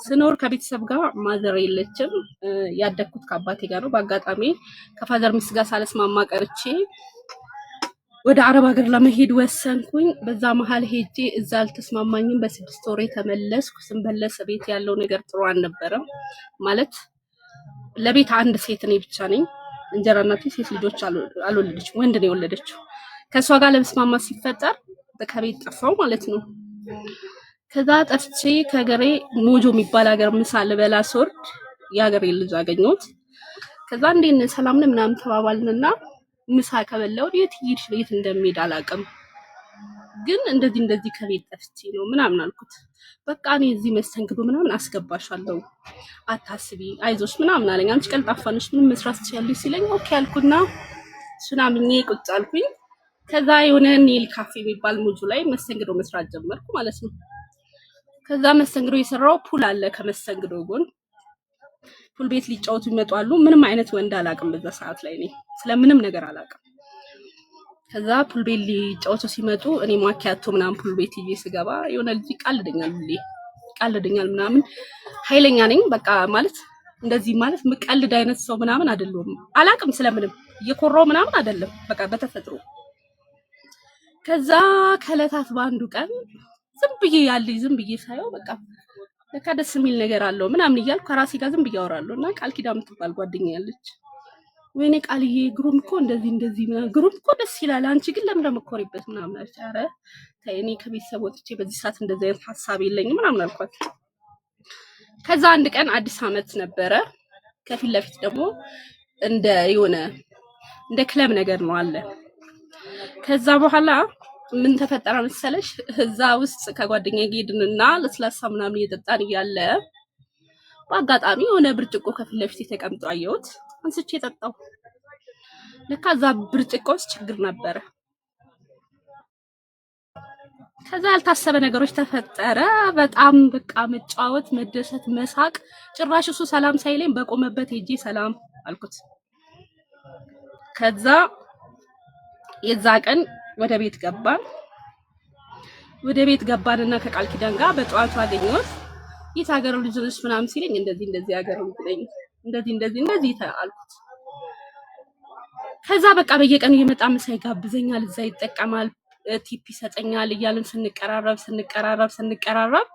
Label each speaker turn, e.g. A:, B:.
A: ስኖር ከቤተሰብ ጋር mother የለችም። ያደግኩት ከአባቴ ጋር ነው። በአጋጣሚ ከ father ሚስት ጋር ሳልስማማ ቀርቼ ወደ አረብ ሀገር ለመሄድ ወሰንኩኝ። በዛ መሀል ሄጄ እዛ አልተስማማኝም። በ6 ወሬ ተመለስኩ። ስመለስ ቤት ያለው ነገር ጥሩ አልነበረም። ማለት ለቤት አንድ ሴት እኔ ብቻ ነኝ። እንጀራ እናቴ ሴት ልጆች አልወለደችም፣ ወንድ ነው የወለደችው። ከእሷ ጋር አለመስማማት ሲፈጠር ከቤት ጠፋው ማለት ነው። ከዛ ጠፍቼ ከሀገሬ ሞጆ የሚባል ሀገር ምሳ ልበላ ስወርድ የሀገሬ ልጅ አገኘሁት። ከዛ እንዴት ነህ፣ ሰላም ነህ ምናምን ተባባልንና ምሳ ከበላው የት እየሄድሽ ነው? የት እንደሚሄድ አላውቅም፣ ግን እንደዚህ እንደዚህ ከቤት ጠፍቼ ነው ምናምን አልኩት። በቃ እኔ እዚህ መስተንግዶ ምናምን አስገባሻለሁ፣ አታስቢ፣ አይዞሽ ምናምን አለኝ። አንቺ ቀልጣፋ ነሽ፣ ምንም መስራት ትችያለሽ ሲለኝ okay አልኩና እሱን አምኜ ቁጭ አልኩኝ። ከዛ የሆነ ኒል ካፌ የሚባል ሞጆ ላይ መስተንግዶ መስራት ጀመርኩ ማለት ነው። ከዛ መስተንግዶ የሰራው pool አለ፣ ከመስተንግዶ ጎን pool ቤት ሊጫወቱ ይመጡ አሉ። ምንም አይነት ወንድ አላውቅም በዛ ሰዓት ላይ፣ እኔ ስለምንም ነገር አላውቅም። ከዛ pool ቤት ሊጫወቱ ሲመጡ እኔ ማኪያቶ ምናምን pool ቤት ይዤ ስገባ የሆነ ልጅ ይቃልደኛል፣ ሁሌ ይቃልደኛል ምናምን። ኃይለኛ ነኝ በቃ፣ ማለት እንደዚህ ማለት ምቀልድ አይነት ሰው ምናምን አይደለሁም። አላውቅም ስለምንም፣ እየኮራው ምናምን አይደለም፣ በቃ በተፈጥሮ። ከዛ ከእለታት በአንዱ ቀን ዝም ብዬ ያለኝ ዝም ብዬ ሳየው በቃ ለካ ደስ የሚል ነገር አለው ምናምን እያልኩ ከራሴ ጋር ዝም ብዬ አወራለሁ። እና ቃል ኪዳን የምትባል ጓደኛ ያለች፣ ወይኔ ቃልዬ፣ ግሩም እኮ እንደዚህ እንደዚህ ምናምን፣ ግሩም እኮ ደስ ይላል፣ አንቺ ግን ለምን እንደምትኮሪበት ምናምን አለች። ኧረ ተይ፣ እኔ ከቤተሰብ ወጥቼ በዚህ ሰዓት እንደዚህ አይነት ሀሳብ የለኝም ምናምን አልኳት። ከዛ አንድ ቀን አዲስ ዓመት ነበረ። ከፊት ለፊት ደግሞ እንደ የሆነ እንደ ክለብ ነገር ነው አለ። ከዛ በኋላ ምን ተፈጠረ መሰለሽ? እዛ ውስጥ ከጓደኛ ጋር ሄድንና ለስላሳ ምናምን እየጠጣን እያለ በአጋጣሚ የሆነ ብርጭቆ ከፊት ለፊት ተቀምጦ አየሁት። አንስቼ ጠጣው። ለካ እዛ ብርጭቆ ውስጥ ችግር ነበረ። ከዛ ያልታሰበ ነገሮች ተፈጠረ። በጣም በቃ መጫወት፣ መደሰት፣ መሳቅ። ጭራሽ እሱ ሰላም ሳይለኝ በቆመበት ሄጄ ሰላም አልኩት። ከዛ የዛ ቀን ወደ ቤት ገባን። ወደ ቤት ገባንና ከቃል ኪዳን ጋር በጠዋቱ አገኘሁት። የት ሀገር ልጅ ነሽ ምናምን ሲለኝ እንደዚህ እንደዚህ ሀገር ልጅ ነኝ፣ እንደዚህ እንደዚህ እንደዚህ አልኩት። ከዛ በቃ በየቀኑ እየመጣ ምሳ ይጋብዘኛል፣ እዛ ይጠቀማል፣ tip ይሰጠኛል እያልን ስንቀራረብ ስንቀራረብ ስንቀራረብ